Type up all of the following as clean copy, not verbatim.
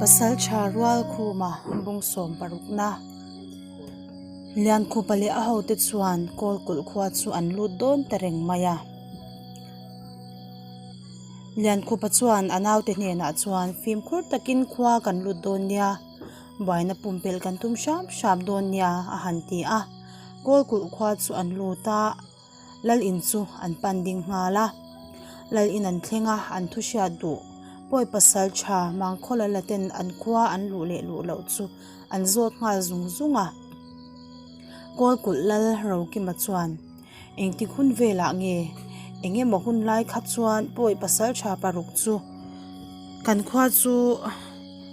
Pasaltha Rualkhuma bung sawm parukna Liankhupa leh a hote chuan Kawlkulh khua chu an lut dawn ta reng mai a. Liankhupa chuan a naute hnenah chuan fimkhur takin khua kan lut dawn nia, buaina pumpelh kan tum hram hram dawn nia a han ti a. Kawlkulh khua chu an lut a. Lal in chu an pan ding nghal a, Lal in an thleng a, an thu hriat duh. Pawi pasal tha Mangkhawla la ten an khua an luh leh luh loh chu an zawt nghal zung zung a. Kawlkulh Lal Rokima chuan, Engtik hun velah nge? Eng emaw hun lai kha chuan pawi pasal tha paruk chu kan khua chu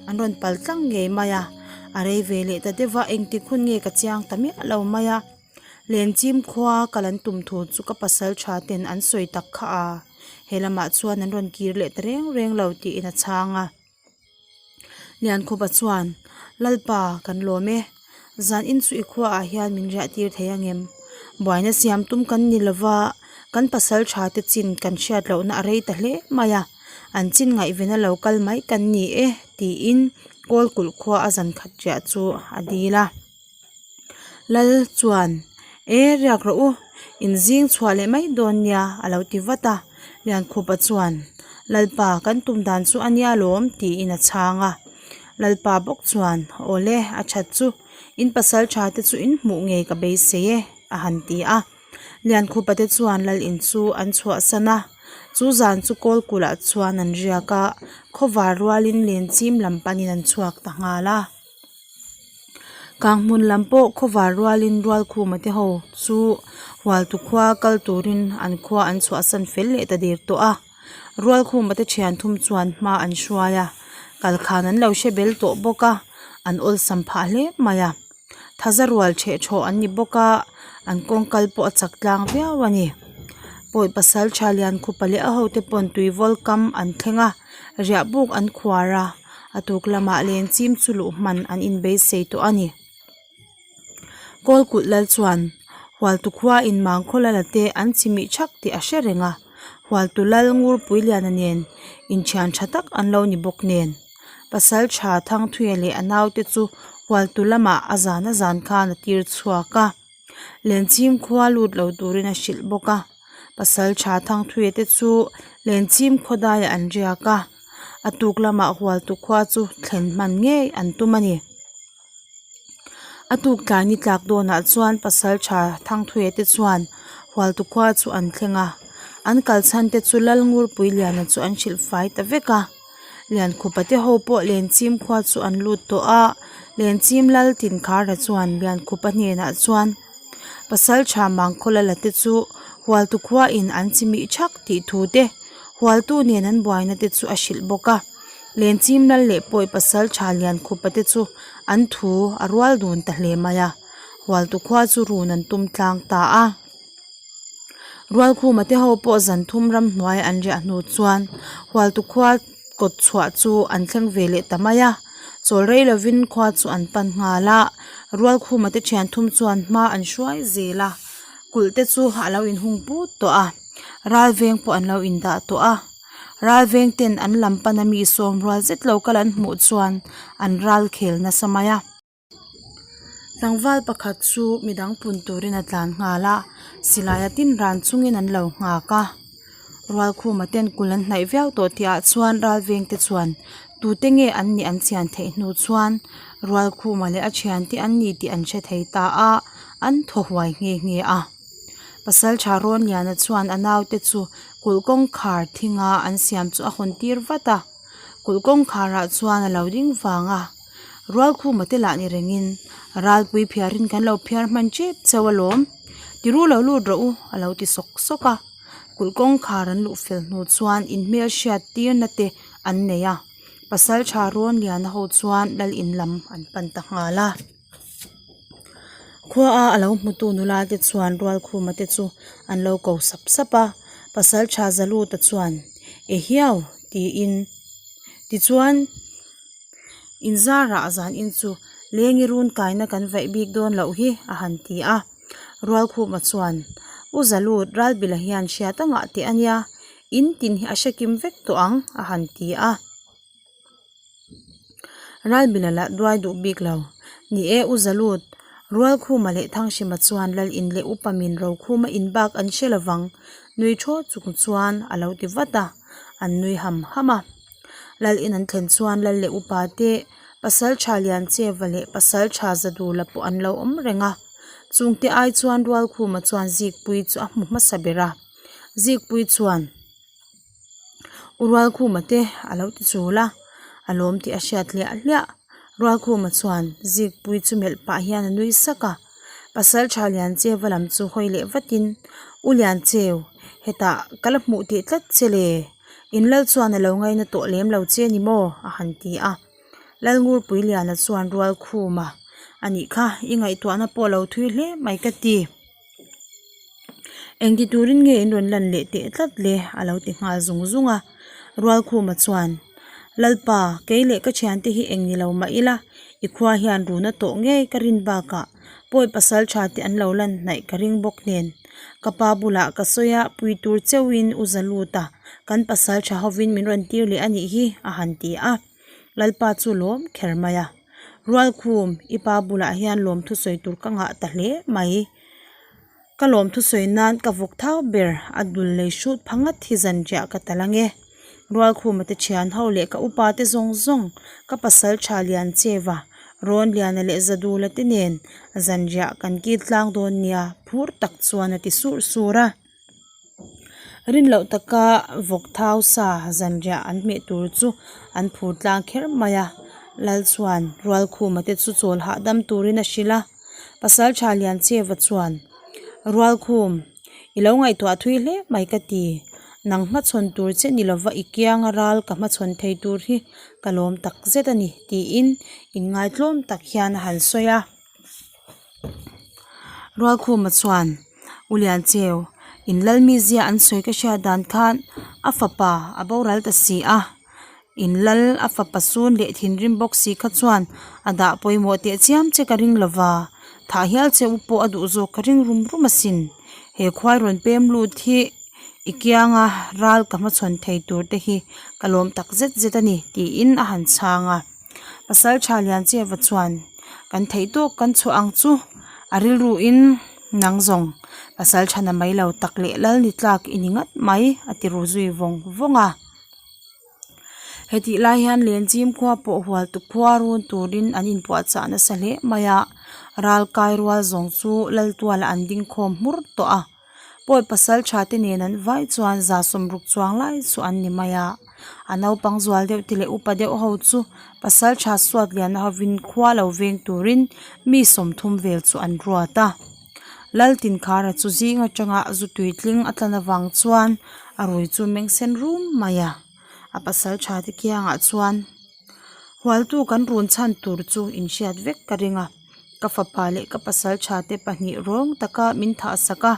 an rawn pal tlang ngei mai a, a rei ve leh ta deuh va, engtik hun nge ka chiang ta miah lo mai a. Lenchim khua kal an tum thu chu ka pasal tha ten an sawi tak kha a, he lamah chuan an rawn kir leh ta reng reng lo tiin a chhang a. Liankhupa chuan, Lalpa, kan lawm e. Zan in chu i khuaah hian min riah tir thei angem? Buaina siam tum kan ni lova, kan pasal tha te chin kan hriat lohna a rei ta hle mai a, an chin ngaihven a lo kal mai kan ni e tiin Kawlkulh khua a zan khat riah chu a dil a. Lal chuan, E riak rawh u, in zing chhuah leh mai dawn nia a lo ti vat a. Liankhupa chuan, Lalpa kan tum dan chu a nia lawm tiin a chhang a. Lalpa bawk chuan, Awle, a that chu, in pasal tha te chu in hmuh ngei ka beisei e a han ti a. Liankhupa te chuan lal in chu an chhuahsan a, chu zan chu Kawlkulah chuan an riak a, khawvar rualin Lenchim lam panin an chhuak ta nghal a. Kang hmun lam pawh khawvar rualin Rualkhuma te ho chu Hualtu khua kal turin an khua an chhuahsan fel leh ta der tawh a. Rualkhuma te thian thum chuan hma an hruai a, kalkhan an lo hre bel tawh bawk a, an awlsam phah hle mai a. Thaza rual theh thawh an ni bawk a, an kawng kal pawh a chak tlang viau a ni. Pawi pasal tha Liankhupa leh a hote pawn tuivawl kam an thleng a, riahbuk an khuar a. A tuk lamah lenchim chu luh hman an inbeisei tawh a ni. Kawlkulh lal chuan Hualtu khua in Mangkhaw lala te an chimih thak tih a hre reng a, Hualtu lal Ngurpuiliana nen inthian tha tak an lo ni bawk nen. Pasal tha Thangthuia leh a naute chu Hualtu lamah a zan a zan khan a tir chhuak a. Lenchim khua lut lo turin a hrilh bawk a, pasal tha Thangthuia te chu Lenchim khaw daiah an riak a, a tuk lamah Hualtu khua chu thlen hman ngei an tum a ni. A tuk tlai ni tlak dawnah chuan pasal tha Thangthuia te chuan Hualtu khua chu an thleng a, an kal chhan te chu Lalngurpuiliana chu an hrilh fai ta vek a. Liankhupa te ho pawh Lenchim khua chu an lut tawh a, Lenchim lal Tinkhara chuan Liankhupa hnenah chuan Pasal tha Mangkhawla la te chu Hualtu khua in an chimih thak tih thu te Hualtu nen an buaina te chu a hrilh bawk a, Lenchim lal leh pawi Pasal tha Liankhupa te chu an thu a rual dun ta hle mai a, Hualtu khua chu run an tum tlang ta a. Rualkhuma te ho pawh zan thum ramhnuai an riah hnu chuan Hualtu khua kawt chhuah chu an thleng ve leh ta mai a, chawl rei lovin khua chu an pan nghal a, Rualkhuma te thian thum chuan hma an hruai zel a, kulh te chu a lo inhung put tawh a, ral veng pawh an lo indah tawh a, ral veng ten an lam pana mi sawm rual zet lo kal an hmuh chuan an ral khel nasa mai a. Tlangval pakhat chu midang pun turin a tlan nghal a, silai a tin ran chungin an lo nghak a, Rualkhuma ten kul an hnaih viau tawh tih ah chuan ralveng te chuan tute nge an nih an chian theih hnu chuan Rualkhuma leh a thiante an ni tih an hre thei ta a, an thaw huai nghe nghe a. Pasaltha Rawnliana chuan a naute chu kulh kawngkhar thinga an siam chu a hawn tir vat a. Kulh kawngkharah chuan a lo ding vang a, Rualkhuma te lah ni rengin ralpui phiarin kan lo phiar hman tep cheu alawm, ti ru lo lut rawh u a lo ti sawk sawk a. Kulh kawngkhar an luh fel hnu chuan inhmel hriat tirna te an nei a, Pasaltha Rawnliana ho chuan lal in lam an pan ta nghal a. Khua a a lo hmutu nula te chuan Rualkhuma te chu an lo ko sap sap a, Pasaltha Zaluta chuan Ehiau tiin tichuan inzarah zan in chu lengi run kaina kan vaih bik dawn loh hi a han ti a, Rualkhuma chuan U Zalut Ralbila hian hriat a ngah teh a nia in tin hi a hre kim vek tawh ang a han ti a. Ralbila lah duai duh bik lo. Ni e, U Zalut, Rualkhuma leh Thanghrima chuan Lal in leh Upa min Rokhuma in bak an hre lovang, nui thaw chung chuan a lo ti vat a, an nui ham ham a. Lal in an thlen chuan Lal leh Upa te Pasal tha Liancheva leh Pasal tha Zadula pawh an lo awm reng a. Chungte ai chuan Rualkhuma chuan Zikpuii chu a hmu hmasa ber a. Zikpuii chuan. U Rualkhuma te a lo ti chul a, a lawm tih a hriat hliah hliah. Rualkhuma chuan Zikpuii chu melh pah hian a nui sak a, Pasal tha Liancheva lam chu hawi leh vatin, U Liancheu, hetah ka la hmuh tih tlat che le, in lal chuan a lo ngaina tawh lem lo che ni maw? a han ti a. Lalngurpuiliana chuan Rualkhuma, A nih kha, i ngaihtuahna pawh a lo thui hle mai ka ti. Engti turin nge in rawn lan leh teh tlat le? a lo ti nghal zung zung a. Rualkhuma chuan, Lalpa, kei leh ka thiante hi eng ni lo mah ila, i khua hian runa tawh ngei ka rin bakah pawi pasal tha te an lo lan hnaih ka ring bawk nen. Ka pa bulah ka sawi a, pui tur cheuhin u za lut a, kan pasal tha hovin min rawn tir leh a nih hi, a han ti a. Lalpa chu lawm kher mai a. Rualkhum, i pa bulah hian lawm thusawi tur ka ngah ta hle mai. Ka lawm thusawi nan ka vawk thau ber a dul lei hrut pha ngat hi zanriah ka tal ange. Rualkhuma te thian ho leh ka upa te zawng zawng, ka pasal tha lian cheva, Rawnliana leh Zadula te nen zanriah kan kil tlang dawn nia phur tak chuan a ti sur sur a. Rin loh taka vawk thau sa zanriah an hmeh tur chu an phur tlang kher mai a, Lal chuan Rualkhuma te chu chawl hahdam turin a hrilh a, Pasaltha Liancheva chuan, Rualkhum, i lo ngaihtuah thui hle mai ka ti, nang hmachhawn tur che ni lova i kianga ral ka hmachhawn thei tur hi ka lawm tak zet a ni tiin inngaitlawm tak hian a han sawi a. Rualkhuma chuan U Liancheu in lal mizia an sawi ka hriat dan khan a fapa a boral ta si a, in lal a fapa sun leh thinrim bawk si kha chuan a dah pawimawh teh chiam che ka ring lova, thah hial che u pawh a duh zawk ka ring rum rum asin, he khuai rawn pem lut hi i kianga ral ka hmachhawn thei tur te hi ka lawm tak zet zet a ni tiin a han chhang a. Pasal tha Liancheva chuan kan theih tawk kan chhuah ang chu a rilru in nang zawng pasal tha na mai lo tak leh lal ni tlak i ni ngat mai a ti ru zui vawng vawng a. Hetih lai hian Lenchim khua pawh hual tu khua run turin an inpuahchah nasa hle mai a, ral kai rual zawng chu Laltuala an ding khawm hmur tawh a. Pawi pasal tha te nen an vai chuan za sawmruk chuang lai chu an ni mai a, a naupang zual deuh te leh upa deuh ho chu pasal tha suat lian hovin khua lo veng turin mi sawmthum vel chu an ruat a. Laltinkhara chu zing atanga zu tuitling a tlan avang chuan a rui chu meng sen rum mai a, a pasal tha te kiangah chuan Hualtu kan run chhan tur chu inhriat vek ka ring a, ka fapa leh ka pasal tha te pahnih rawng taka min thah sak a,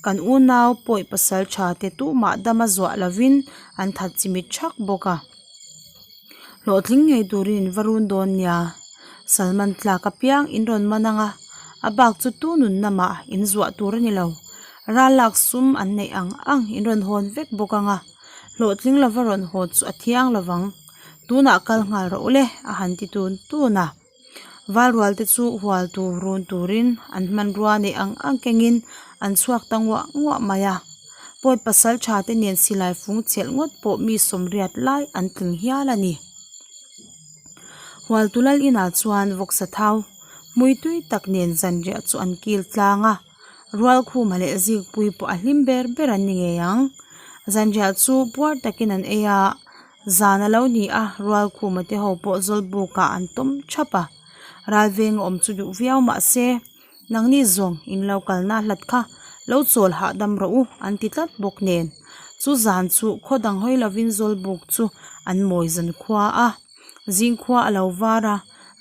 kan unau pawi pasal tha te tumah dama zuah lovin an that chimit thak bawk a. Hlawhtling ngei turin in va run dawn nia, Salman tlak apiang in rawn man ang a, a bak chu tu nun namah in zuah tur a ni lo, ral lak sum an neih ang ang in rawn hawn vek bawk ang a. Hlawhtling lova rawn haw chu a thiang lovang. Tunah kal nghal rawh ule a han ti tun tun a. Valrual te chu hual tur run turin an hmanrua neih ang ang kengin an chhuak ta nguah nguah mai a. Pawi pasal tha te nen silai fung chelh ngawt pawh mi sawmriat lai an tling hial a ni. Hualtu lal inah chuan vawksa thau hmui tui tak nen zanriah chu an kil tlang a. Rualkhuma leh Zikpui pawh a hlim ber ber an ni ngei ang. Zanriah chu puar takin an ei a, zan a lo ni a, Rualkhuma te ho pawh Zawlbukah an tawm thap a. Ralveng a awm chu duh viau mah se, nangni zawng in lo kalna hlat kha lo chawl hahdam rawh u an ti tlat bawk nen. Chu zan chu khaw dang hawi lovin Zawlbuk chu an mawi zan khua a, zingkhua a lo var a,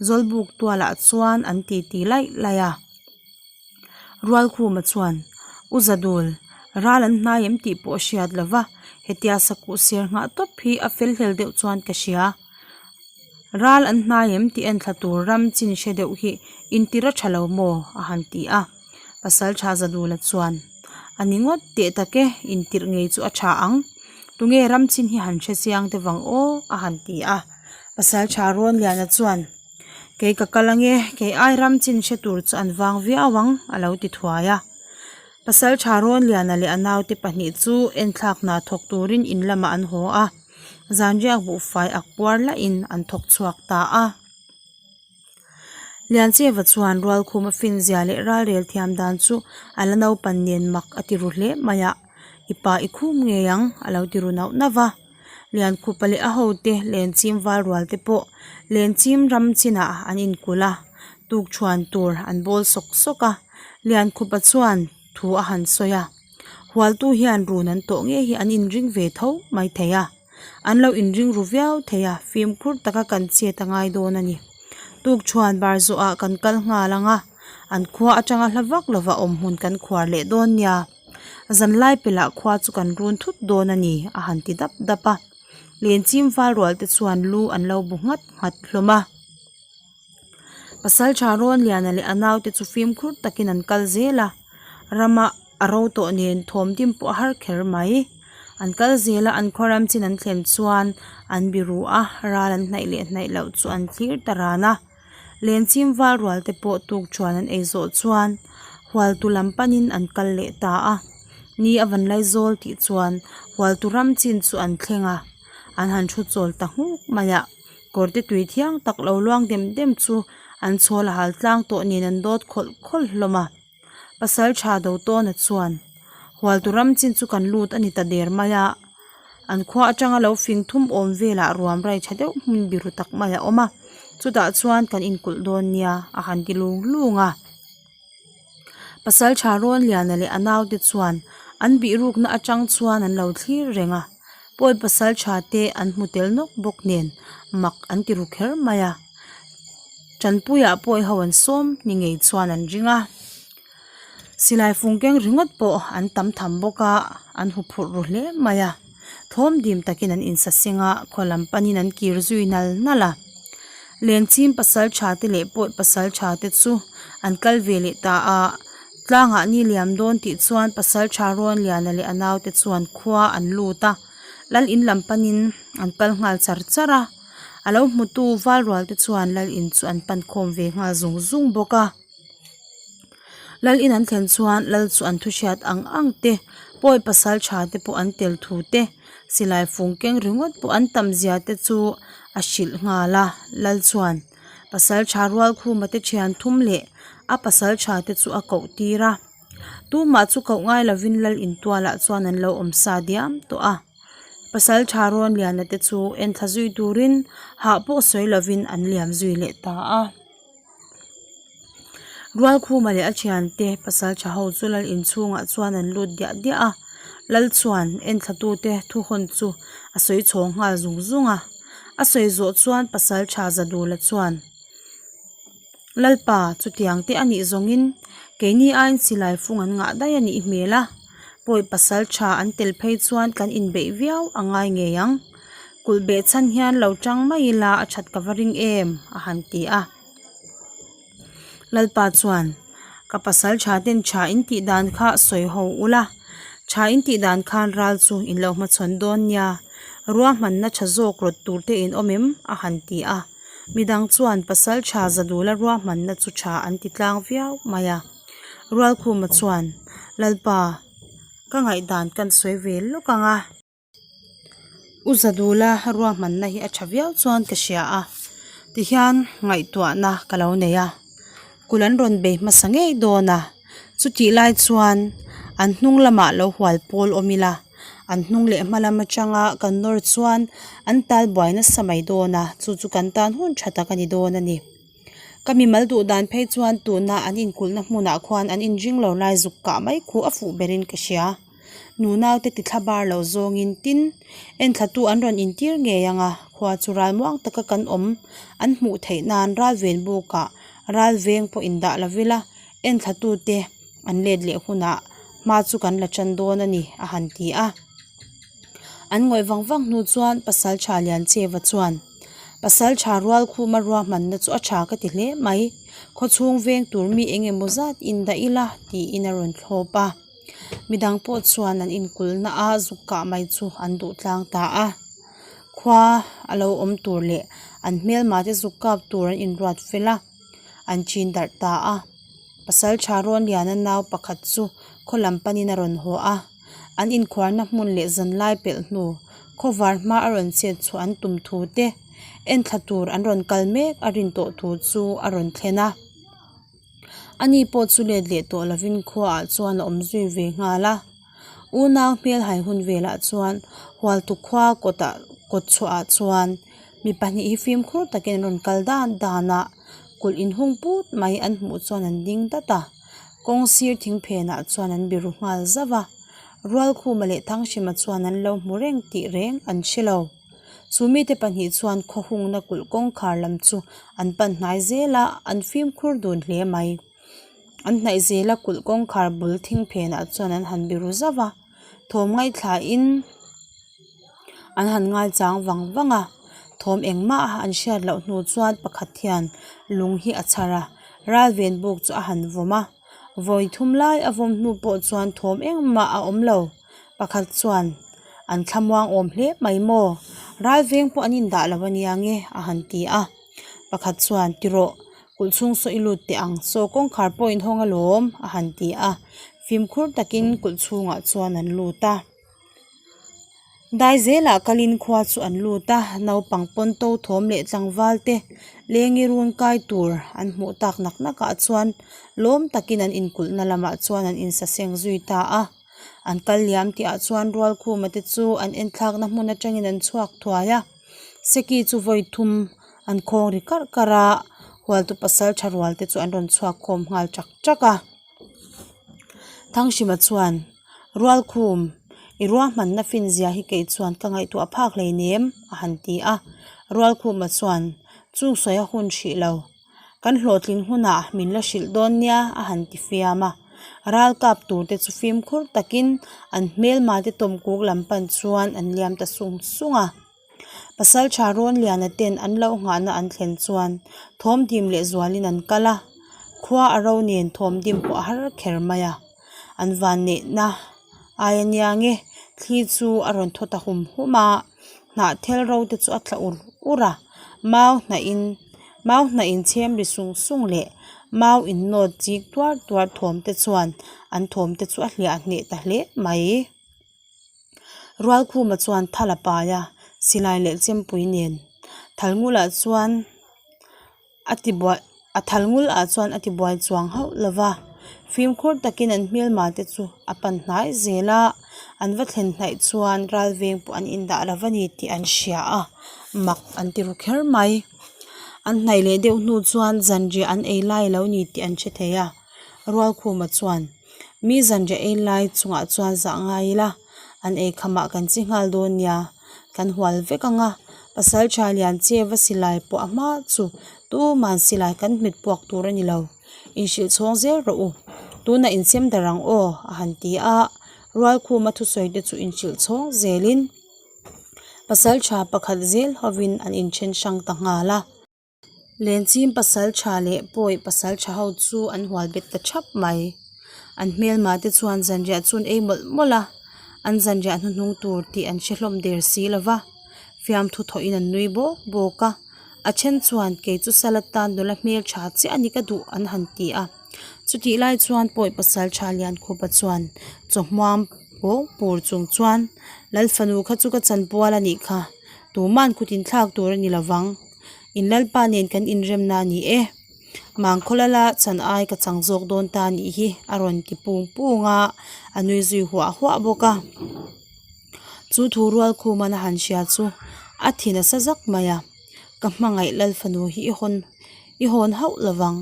Zawlbuk tualah chuan an titi laih laih a. Rualkhuma chuan, U Zadul, ral an hnai em tih pawh a hriat lo va, hetia sakuh ser nghah tawp hi a fel hlel deuh chuan ka hria. Ral an hnai em tih en thla tur ram chin hre deuh hi intir a tha lo maw? a han ti a. Pasal tha Zadula chuan, A ni ngawt teh tak e, intirh ngei chu a tha ang. Tunge ram chin hi han hre chiang te vang aw? a han ti a. Pasalṭha Rawnliana chuan, Kei ka kal ange, kei ai ram chin hre tur chu an vang viau ang, a lo ti thuai a. Pasalṭha Rawnliana leh a naute pahnih chu enthlak hna thawk turin in lamah an haw a, zanriak buhfai ak puar lahin an thawk chhuak ta a. Liancheva chuan Rualkhuma finzia leh ralrel thiam dan chu a la naupan nen mak a ti ru hle mai a, I pa i khum ngei ang a lo ti ru nauh nauh va. Liankhupa leh a hote Lenchim valrual te pawh Lenchim ram chinah an inkulh a, tukṭhuan tur an bawl sawk sawk a, Liankhupa chuan thu a han sawi a, Hualtu hian run an tawh ngei hi an inring ve tho mai thei a. An lo inring ru viau thei a, fimkhur taka kan chet a ngai dawn a ni. Tukṭhuan bar zawhah kan kal nghal ang a, an khua atanga hla vak lova awm hmun kan khuar leh dawn nia. Zanlai pelah khua chu kan run thut dawn a ni, a han ti dap dap a. Lenchim val rual te chuan lu an lo bu nghat nghat hlawm a. Pasalṭha Rawnliana leh a naute chu fimkhur takin an kal zel a, rama a ro tawh nen thawm dim pawh a har kher mai. An kal zel a, an khaw ram chin an thlen chuan an biru a, ral an hnaih leh hnaih loh chu an thlir ta ran a. Lenchim val rual te pawh tuk chuan an ei zawh chuan Hualtu lam panin an kal leh ta a, ni a van laizawl tih chuan Hualtu ram chin chu an thleng a, an han thu chawl ta nghuk mai a. Kawrte tui thiang tak lo luang dem dem chu an chhawl a hal tlang tawh nen an dawt khawlh khawlh hlawm a. Pasal tha do tawna chuan Hualtu ram chin chu kan lut a ni ta der mai a, an khua atanga lo fing thum awm velah ruam rai tha deuh hmun biru tak mai a awm a, chutah chuan kan inkulh dawn nia a han ti lung lung a. Pasal tha Rawnliana leh a naute chuan an bihrukna atang chuan an lo thlir reng a, pawi pasal tha te an hmu tel nawk bawk nen mak an ti ru kher mai a, Tanpuiah pawi ho an sawm ni ngei chuan an ring a, silai fung keng ringawt pawh an tam tham bawk a, an huphurh ru hle mai a, thawm dim takin an insaseng a, khaw lam panin an kir zui nal nal a. Lenchim pasal tha te leh pawi pasal tha te chu an kal ve leh ta a, tlangah ni liam dawn tih chuan pasal tha Rawnliana leh a naute chuan khua an lut a, lal in lam panin an kal nghal char char a, a lo hmutu val rual te chuan lal in chu an pan khawm ve nghal zung zung bawk a. Lal in an thlen chuan lal chu an thu hriat ang ang te pawi pasal tha te pawh an tel thu te silai fung keng ringawt pawh an tam zia te chu a hrilh nghal a lal chuan pasal tha rual khuma te thian thum leh a pasal tha te chu a koh tir a tumah chu koh ngai lovin lal in tualah chuan an lo awm sa diam tawh a pasal tha rawn liana te chu enthla zui turin hah pawh sawi lovin an liam zui leh ta a. Rualkhuma leh a thiante pasal tha ho chu lal inchhungah chuan an lut diah diah a lal chuan enthlatute thu hawn chu a sawi chhawng nghal zung zung a a sawi zawh chuan pasal tha Zadula chuan Lalpa chutiang te a nih zawngin keini aiin silai fung an ngah daih a nih hmel a pawi pasal tha an tel phei chuan kan inbeih viau a ngai ngei ang. Kulh beh chhan hian lo tang mai ila a that ka va ring em a han ti a. Lalpa chuan ka pasal tha ten tha in tih dan kha sawi ho ula tha in tih dan khan ral chu in lo hmachhawn dawn nia ruahmanna tha zawk rawt tur te in awm em a han ti a. Midang chuan pasal tha Zadula ruahmanna chu tha an ti tlang viau mai a. Rualkhuma chuan Lalpa ka ngaihdan kan sawi ve lawk ang a. U Zadula ruahmanna hi a tha viau chuan ka hria a tihian ngaihtuahna ka lo nei a kulh an rawn bei hmasa ngei dawn a chutih lai chuan an hnung lamah lo hual pawl awm ila an hnung leh hma lam atanga kan nawr chuan an tal buai nasa mai dawn a chu chu kan tan hun tha tak a ni dawn a ni. Ka mimal duh dan phei chuan tuna an inkulhna hmunah khuan an inring lo lai zuk kah mai khu a fuh berin ka hria. Nunau te tithla bar lo zawngin tin enthlatu an rawn intir ngei ang a, khua chu ral muang taka kan awm an hmuh theih nan ral ven bukah ral veng pawh indah lo ila enthlatu te an let leh hunah hma chu kan la tan dawn a ni a han ti a. An ngawih vang vang hnu chuan pasal tha Liancheva chuan pasal tha rual khuma ruahmanna chu a tha ka ti hle mai, khawchhung veng tur mi eng emaw zat indah ila tiin a rawn thlawp a. Midang pawh chuan an inkulhna a zuk kah mai chu an duh tlang ta a. Khua a lo awm tur leh an hmelma te zuk kap tur an inruat fel a, an chin darh ta a. Pasaltha Rawnliana nau pakhat chu khaw lam panin a rawn haw a, an inkhuarna hmun leh zanlai pelh hnu khawvar hma a rawn chet chhuah an tum thu te enthla tur an rawn kal mek a rin tawh thu chu a rawn thlen a. Ani pawh chu let leh tawh lovin khuaah chuan a awm zui ve nghal a. Unau hmel hai hun velah chuan Hualtu khua kawtah kawt chhuahah chuan mi pahnih hi fimkhur takin an rawn kal dan dan a, kulh inhung put mai an hmuh chuan an ding dat a, kawng sir thing phenah chuan an biru nghal zauh a, Rualkhuma leh Thanghrima chuan an lo hmu reng tih reng an hre lo. Chu mite pahnih chuan khaw hungna kulh kawngkhar lam chu an pan hnai zel a, an fimkhur dun hle mai. An hnaih zel a kulh kawngkhar bul thing phenah chuan an han biru zauh a, thawm ngaithlain an han ngaichang vang vang a, thawm engmah an hriat loh hnu chuan pakhat hian lung hi a chhar a, ralven buk chu a han vawm a, vawi thum lai a vawm hnu pawh chuan thawm engmah a awm lo. Pakhat chuan an thlamuang awm hle mai maw? Ralveng pawh an indah lo ania nge a han ti a. Pakhat chuan ti rawh kulh chhung saw i lut teh ang saw kawngkhar pawh inhawng alawm a han ti a. Fimkhur takin kulh chhungah chuan an lut a. Dai zelah kalin khua chu an lut a, naupang pawn to thawm leh tlangval te lengi run kai tur an hmuh tak nak nakah chuan lawm takin an inkulhna lamah chuan an insaseng zui ta a. An kal liam tihah chuan Rualkhuma te chu an enthlakna hmun atangin an chhuak thuai a, Seki chu vawi thum an khawng ri karh karh a, Hualtu pasal tha rual te chu an rawn chhuak khawm nghal chak chak a. Thanghrima chuan, Rualkhum, i ruahmanna fin zia hi kei chuan ka ngaihtuah phak hleinem, a han ti a. Rualkhuma chuan, Chung sawi a hun hrih lo. Kan hlawhtling hunah min la hrilh dawn nia a han ti fiam a. Ral kap tur te chu fimkhur takin an hmelma te tawmkuk lam pan chuan an liam ta sung sung a. Pasaltha Rawnliana ten an lo nghahna an thlen chuan thawmdim leh zualin an kal a, khua a ro nen thawmdim pawh a har kher mai a. An vanneihna ai a nia nge thli chu a rawn thaw ta hum hum a, hnah thel ro te chu a tla ur ur a, mau hnah in mau hnah in chhem ri sung sung leh mau in nawt chik tuar tuar thawm te chuan an thawm te chu a hliah hneh ta hle mai. Rualkhuma chuan thal a pai a, silai leh chempui nen Thalngulah chuan a ti buai a thal ngul ah chuan a ti buai chuang hauh lo va, fimkhur takin an hmelma te chu a pan hnai zel a, an va thlen hnaih chuan ral veng pawh an indah lo va ni tih an hria a, mak an ti ru kher mai. An hnaih leh deuh hnu chuan zanriah an ei lai lo ni tih an hre thei a, Rualkhuma chuan mi zanriah ei lai chungah chuan zah ngai ila an ei khamah kan chi nghal dawn nia. Kan hual vek ang a, pasal tha lian che va silai pawh a hma chu tuman silai kan hmet puak tur a ni lo, inhrilh chhawng zel rawh u, tunah insem darh ang aw a han ti a, Rualkhuma thusawi te chu inhrilh chhawng zelin pasal tha pakhat zel hovin an inthen hrang ta nghal a. Lenchim pasal tha leh pawi pasal tha ho chu an hual bet ta thap mai. An hmelma te chuan zanriah chu an ei mawlh mawlh a, an zanriah hnuhnung tur tih an hre hlawm der si lo va, fiamthu thawhin an nui bawk bawk a, a then chuan kei chu salad tan nula hmeltha chiah a ni ka duh an han ti a. Chutih lai chuan pawi pasal tha Liankhupa chuan chawhmuam pawng pur chung chuan Lalfanu kha chu ka chanpual a nih kha, tuman kut inthlak tur a ni lo vang. In Lalpa nen kan inremna a ni e. Mangkhawlala chan ai ka chang zawk dawn ta nih hi a rawn ti pung pung a, a nui zui huah huah bawk a. Chu thu rual khuman a han hria chu a thi nasa zak mai a, Ka hmangaih Lalfanu hi i hawn i hawn hauh lovang,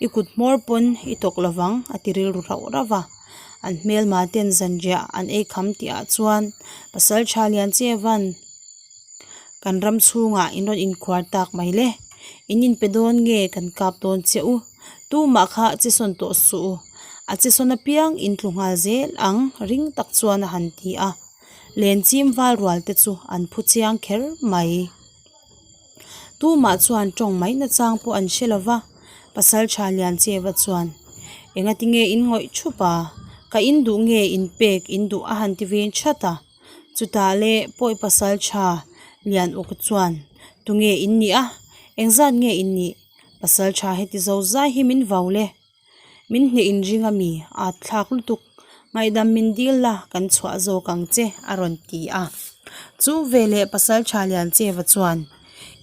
i kut hmawr pawn i tawk lovang a ti rilru rauh rauh va. An hmelma ten zanriah an ei kham tih ah chuan pasal tha lian che van kan ram chhungah in rawn inkhuar tak mai le, in inpe dawn nge kan kap dawn che u, tumah kha che sawn tawh suh u, a che sawn apiang in tlu nghal zel ang ring tak chuan a han ti a, lenchim val rual te chu an phu chiang kher mai. Tumah chuan tawng mai nachang pawh an hre lova, pasal tha lian cheva chuan engati nge in ngawih thup a, ka in duh nge in pek in duh a han ti vin that a, chutah le pawi pasal tha. Lian uk chuan, Tunge in nih a? Engzat nge in nih? Pasal tha heti zo zai hi min vau le. Min hneh in ring a mi? At thlak lutuk. Ngaihdam min dil la, kan chhuah zawk ang che, a rawn ti a. Chu veleh pasal tha lian cheva chuan,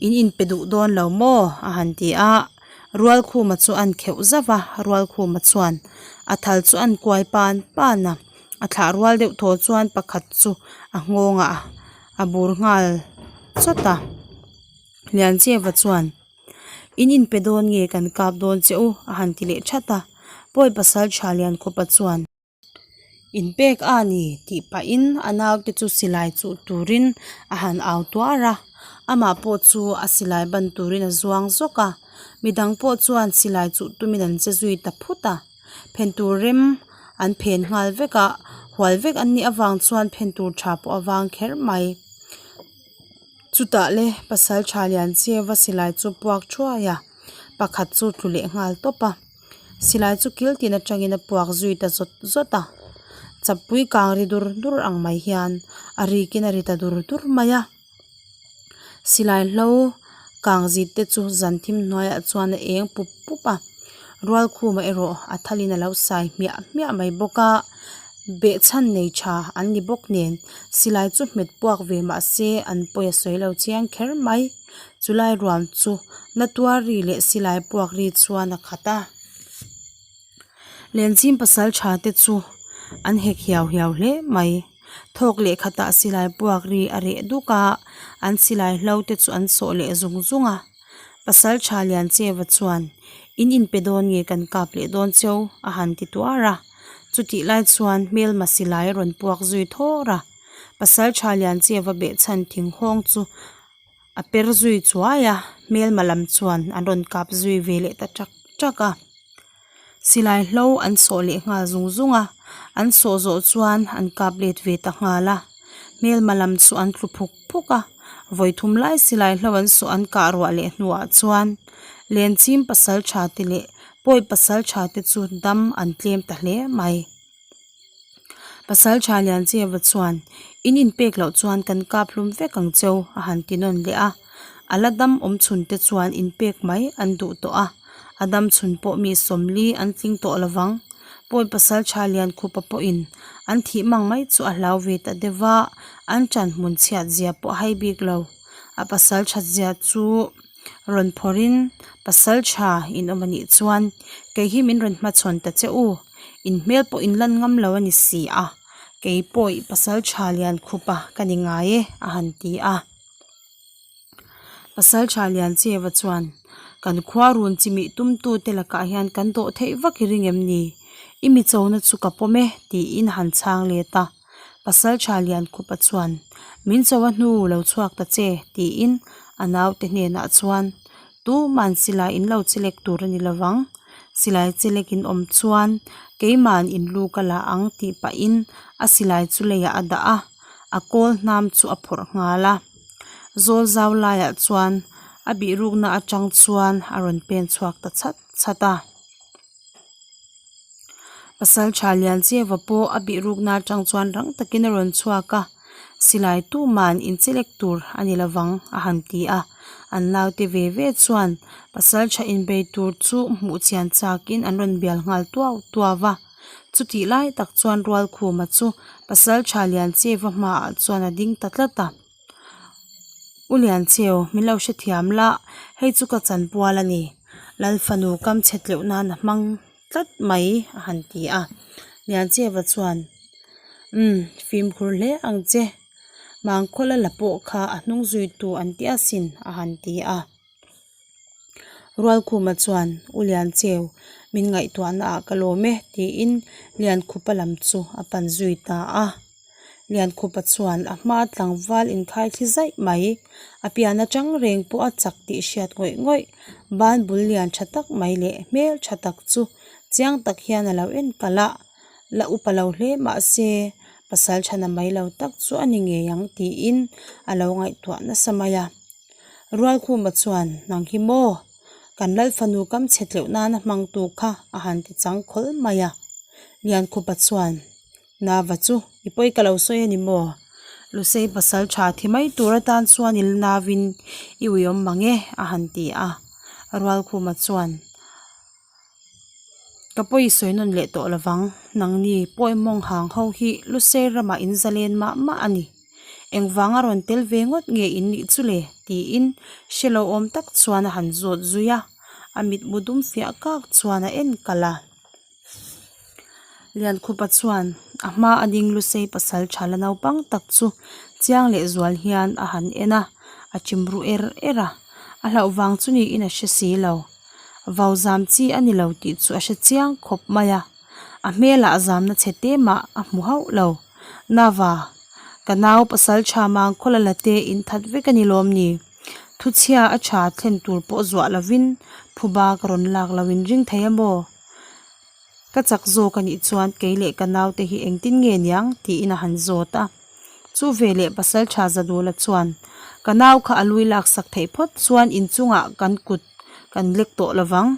In inpe duh dawn lo maw? a han ti a. Rualkhuma chu an kheuh zauh a, Rualkhuma chuan a thal chu an kuai pan pan a. A thlah rual deuh thaw chuan pakhat chu a nghawngah a bur nghal chawt a. Liancheva chuan, In inpe dawn nge kan kap dawn che u? a han ti leh that a. Pawi pasal tha Liankhupa chuan, Inpek a ni tih pahin a naute chu silai chuh turin a han au tuar a. Amah pawh chu a silai ban turin a zuang zawk a. Midang pawh chuan silai chuh tumin an che zui ta phut a. Phen tur rem an phen nghal vek a, hual vek an nih avang chuan phen tur tha pawh a vang kher mai. Chutah le pasal tha lian cheva silai chu puak thuai a, pakhat chu tlu leh nghal tawp a. Silai chu kil tin atangin a puak zui ta zawt zawt a, chapui kang ri dur dur ang mai hian a rikin a ri ta dur dur mai a. Silai hlo kang zit te chu zan thim hnuaiah chuan a eng pup pup a, Rualkhuma erawh a thalin a lo sai hmiah hmiah mai bawk a, behchhan nei tha an ni bawk nen silai chu hmet puak ve mah se an pawi a sawi lo chiang kher mai. Chulai ruam chu na tuar ri leh silai puak ri chuan a khat a. Lenchim pasal tha te chu an hek hiau hiau hle mai. Thawk leh khatah silai puak ri a reh duk a, an silai hlo te chu an sawh leh zung zung a. Pasal tha Liancheva chuan, In inpe dawn nge kan kap leh dawn cheu? a han ti tuar a. Chutih lai chuan hmelma silai a rawn puak zui thawr a. Pasal tha Liancheva behchhan thinghawng chu A per zui chuai a, hmelma lam chuan an rawn kap zui ve leh ta tak tak a. Silai hlo an sawh leh nghal zung zung a, an sawh zawh chuan an kap let ve ta nghal a. Hmelma lam chu an tlu phuk phuk a, vawi thum lai silai hlo an sawh an kah ruah leh hnuah chuan Lenchim pasal tha te leh Pawi pasal tha te chu dam an tlem ta hle mai. Pasal tha Liancheva chuan, In inpek loh chuan kan kap hlum vek ang cheu, a han ti nawn leh a. A la dam awm chhun te chuan inpek mai an duh tawh a, a dam chhun pawh mi sawmli an tling tawh lovang. Pawi pasal tha Liankhupa pawhin an thih mang mai chu a hlau ve ta deuh va, an ṭan hmun chhiat zia pawh a hai bik lo. A pasal that zia chu rawn phawrhin, Pasal tha in awm a nih chuan kei hi min rawn hmachhawn ta che u. In hmel pawh in lan ngam lo a ni si a, kei pawh i pasal tha lian khup a ka ni ngai e, a han ti a. Pasal tha lian cheva chuan, Kan khua run chimih tumtute lakah hian kan dawh theih vak i ring em ni? I mi chona chu ka pawm e, tiin a han chhang let a. Pasal tha lian khupa chuan, Min cho a hnu lo chhuak ta che, tiin a naute hnenah chuan, Tuman silai in lo chelek tur a ni lovang. Silai chelek in awm chuan keiman in lu ka la ang tih pahin a silai chu leiah a dah a, a kawl hnam chu a phawrh nghal a. Zawl zau laiah chuan a bihrukna atang chuan a rawn pen chhuak ta chhat chhat a. Pasal tha Liancheva pawh a bihrukna atang chuan rang takin a rawn chhuak a, silai tuman inchelek tur a ni lovang a han ti a, an naute ve ve chuan pasal tha inbei tur chu hmuh chian chakin an rawn bial nghal tuau tuau va, chutih lai tak chuan Rualkhuma chu pasal tha Liancheva hmaah chuan a ding ta tlat a. U Liancheu, min lo hrethiam la, hei chu ka chanpual a ni. Lal fanu kam chhe tleuh nan a hmang tlat mai a han ti a. Liancheva chuan, Umm, fimkhur hle ang che. Mangkhawla la pawh kha a hnung zuitu an ti asin a han ti a. Rualkhuma chuan, U Liancheu, min ngaihtuahna ah ka lawm e, tiin Liankhupa lam chu a pan zui ta a. Liankhupa chuan a hma tlangval inkhai thli zaih mai, a pian atang reng pawh a chak tih hriat ngawih ngawih, ban bul lian tha tak mai leh hmel tha tak chu chiang tak hian a lo en kalh a, la upa lo hle mahse pasal thana mai lo tak chu a ni ngei ang tiin a lo ngaihtuah nasa mai a. Rualkhuma chuan, Nang hi maw? Kan Lal fanu kam chhe tleuh nana hmangtu kha a han ti chang khawlh mai a. Liankhupa chuan, Nava chu i pawi ka lo sawi a ni maw? Lusei pasal tha thi mai tur atan chuan i la nauin i uiawm mang e a han ti a. Rualkhuma chuan Ka pawi sawi nawn leh tawh lovang, nangni pawi mawng hang ho hi Lusei ramah in zalen mah mah a ni. Engvanga rawn tel ve ngawt nge in nih chu le? tiin hre lo awm tak chuan a han zawt zui a, a mitmu dum fiah kak chuan a en kalh a. Liankhupa chuan a hma a ding Lusei pasal tha la naupang tak chu chiang leh zual hian a han en a, a chim ru er er a, a hlauh vang chu niin a hre si lo. Vau zam chi a ni lo tih chu a hre chiang khawp mai a, a hmelah zamna chhe te mah a hmu hauh lo. Nava, ka nau pasal tha mang khaw la la te in that vek a ni lawm ni? Thuchhia a tha thlen tur pawh zuah lovin phuba ka rawn lak lo in ring thei a maw? Ka chak zawk a nih chuan kei leh ka naute hi engtin nge niang? tiin a han zawt a. Chu veleh pasal tha Zadula chuan, Ka nau kha a lui laksak theih phawt chuan inchungah kan kut kan lek tawh lovang,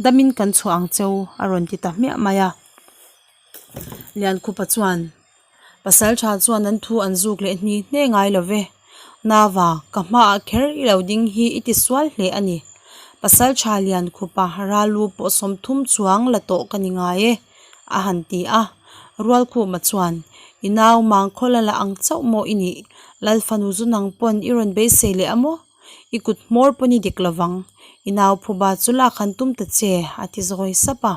damin kan chhuah ang cheu a rawn ti ta hmiah mai a. Liankhupa chuan, Pasal tha chuan an thu an zuk leh hni hne ngai lo ve. Nava, ka hmaah kher i lo ding hi i ti sual hle a ni. Pasal tha Liankhupa Ralu pawh 30 chuang la tawh ka ni ngai e, a han ti a. Rualkhuma chuan, I nau mangkhaw la la ang chauh maw i nih? Lal fanu zu nang pawn i rawn beisei leh a maw? I kut hmawr pawn i dik lovang. I nau phuba chu lak han tum ta che, a ti zawi sap a.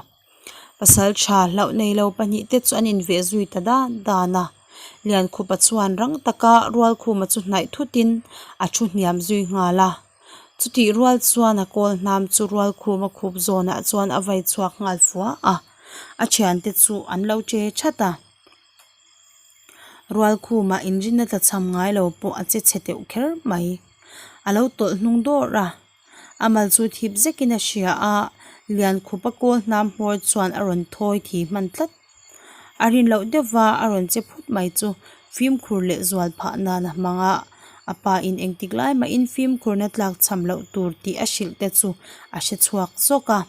Pasal tha hlauh nei lo pahnihte chu an inveh zui ta dan dan a. Liankhupa chuan rang taka Rualkhuma chu hnaih thutin a thu hniam zui nghal a. Chutih rual chuan a kawl hnam chu Rualkhuma khup zawnah chuan a vai chhuak nghal fua a, a thiante chu an lo che that a. Rualkhuma inrinna tla chham ngai lo pawh a che chhe teuh kher mai. A lo tawlh hnung dawrh a. A mal chu thip zekin a hria a, Liankhupa kawl hnam hmawr chuan a rawn thawi thi hman tlat. A rin loh deuhva a rawn che phut mai chu fimkhur leh zual phah nan a hmang a, a pa in engtik lai mahin fimkhurna tlak chham loh tur tih a hrilh te chu a hre chhuak zawk a.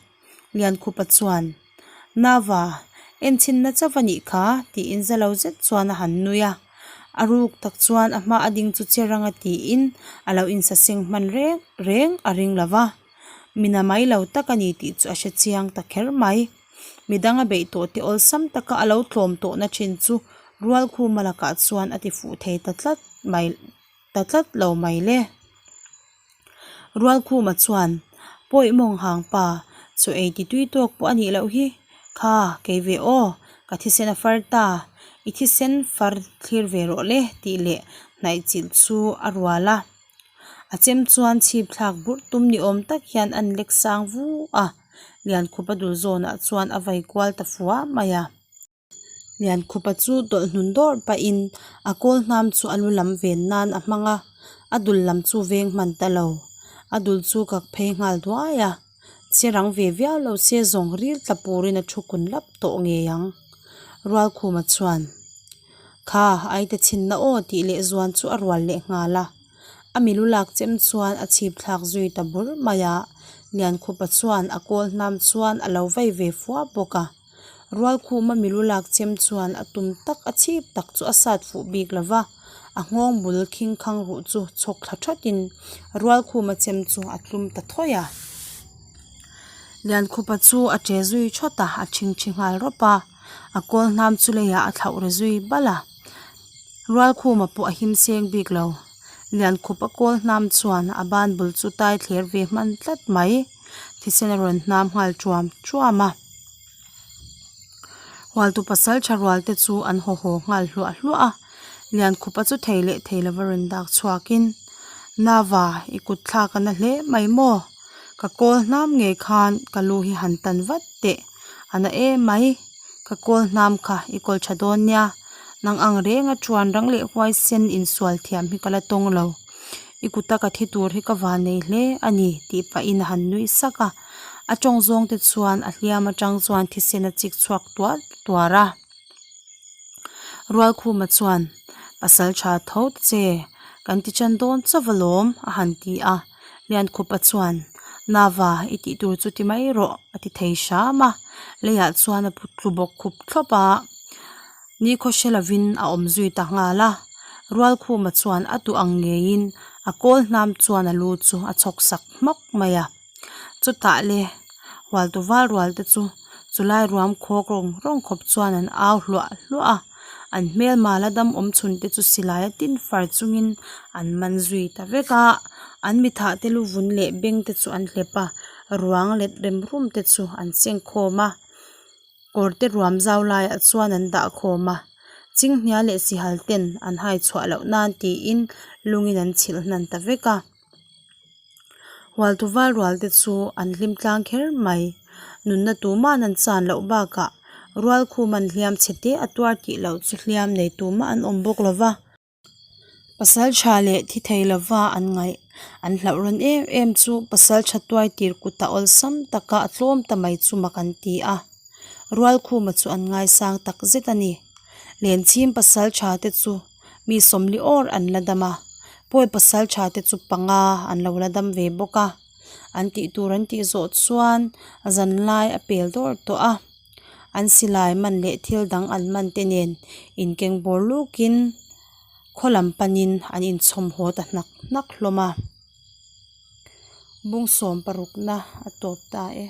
Liankhupa chuan, Nava, enchhinna chauh a nih kha, tiin za lo zet chuan a han nui a. A ruk tak chuan a hma a ding chu che ranga tiin a lo insaseng hman reng reng a ring lo va. Mina mai lo tak a ni tih chu a hre chiang ta kher mai. Midang a beih tawh te awlsam taka a lo tlawm tawhna thin chu Rualkhuma lakah chuan a ti fuh thei ta tlat mai ta tlat lo mai le. Rualkhuma chuan, Pawi mawng hang pa, chaw ei ti tui tawk pawh a nih loh hi. Kha, kei ve aw, ka thisen a far ta, i thisen far thlir ve rawh le tih leh hnaih chilh chu a rual a. A chem chuan chhip thlak burh tum ni awm tak hian an lek sang vu a, Liankhupa dul zawnah chuan a vai kual ta fua mai a. Liankhupa chu tawlh hnun dawrh pahin a kawl hnam chu a lu lam ven nan a hmang a, a dul lam chu veng hman ta lo. A dul chu kak phei nghal duai a, che rang ve viau lo se zawng ril tla purin a thu kun lap tawh ngei ang. Rualkhuma chuan, Kha, aite chhinna aw tih leh zuan chu a rual leh nghal a. A milu lak chem chuan a chhip thlak zui ta bur mai a, Liankhupa chuan a kawl hnam chuan a lo vai ve fua bawk a. Rualkhuma milu lak chem chuan a tum tak a chhip tak chu a sat fuh bik lo va, a nghawng bul khing khang ruh chu chhawk thla thatin Rualkhuma chem chu a tlum ta thawi a. Liankhupa chu a che zui thawt a, a chhingchhi nghal rawp a, a kawl hnam chu leiah a thlauh ri zui bal a. Rualkhuma pawh a him seng bik lo. Liankhupa kawl hnam chuan a ban bul chu tai thler ve hman tlat mai. Thisen a rawn hnam nghal ṭuam ṭuam a. Hualtu pasal tha rual te chu an haw haw nghal hluah hluah a. Liankhupa chu thei leh thei lova rawn dak chhuakin, Nava, i kut thlak a na hle mai maw? Ka kawl hnam ngei khan ka lu hi han tan vat teh, a na em mai. Ka kawl hnam kha i kawl tha dawn nia, nang ang renga chuan rang leh huaisen insual thiam hi ka la tawng lo. I kuta ka thi tur hi ka van nei hle a ni tih pahin a han nui sak a. A tawng zawng te chuan a hliam atang chuan thisen a chik chhuak tuar tuar a. Rualkhuma chuan, Pasal tha tho che, kan ti chan dawn chauh alawm a han ti a. Liankhupa chuan, Nava, i tih tur chu ti mai rawh a ti thei hram a. Leiah chuan a put tlu bawk khup thlawp a. Nikhaw hre lovin a awm zui ta nghal a. Rualkhuma chuan a duh ang ngeiin a kawl hnam chuan a lu chu a chhawk sak hmawk mai a. Chutah le Hualtu val rual te chu chulai ruam khawk rawng rawng khawp chuan an au hluah hluah a, an hmelma la dam awm chhun te chu silai a tin far chungin an man zui ta vek a, an mithah te lu vun leh beng te chu an hlep a, ruang let rem rum te chu an seng khawm a. Kawr te ruam zau laiah chuan an dah khawm a, chinghnia leh sihal ten an hai chhuah loh nan tiin lungin an chhilh hnan ta vek a. Hualtu val rual te chu an hlim tlang kher mai. Nunna tuman an chan loh bakah rualkhum an hliam chhe te a tuar tih loh chu hliam nei tumah an awm bawk lo va. Pasal tha leh thi thei lova an ngaih an hlauh rawn em em chu pasal tha tuai tir kutah awlsam taka a tlawm ta mai chu mak an ti a. Rualkhuma chu an ngaisang tak zet a ni. Lenchim pasal tha te chu mi sawmli awr an la dam a, pawi pasal tha te chu panga an lo la dam ve bawk a. An tih tur an tih zawh chuan zanlai a pel dawr tawh a. An silai man leh thil dang an man te nen inkeng bawr lukin khaw lam panin an inchhawm haw ta hnak hnak hlawm a. Bung sawm parukna a tawp ta e.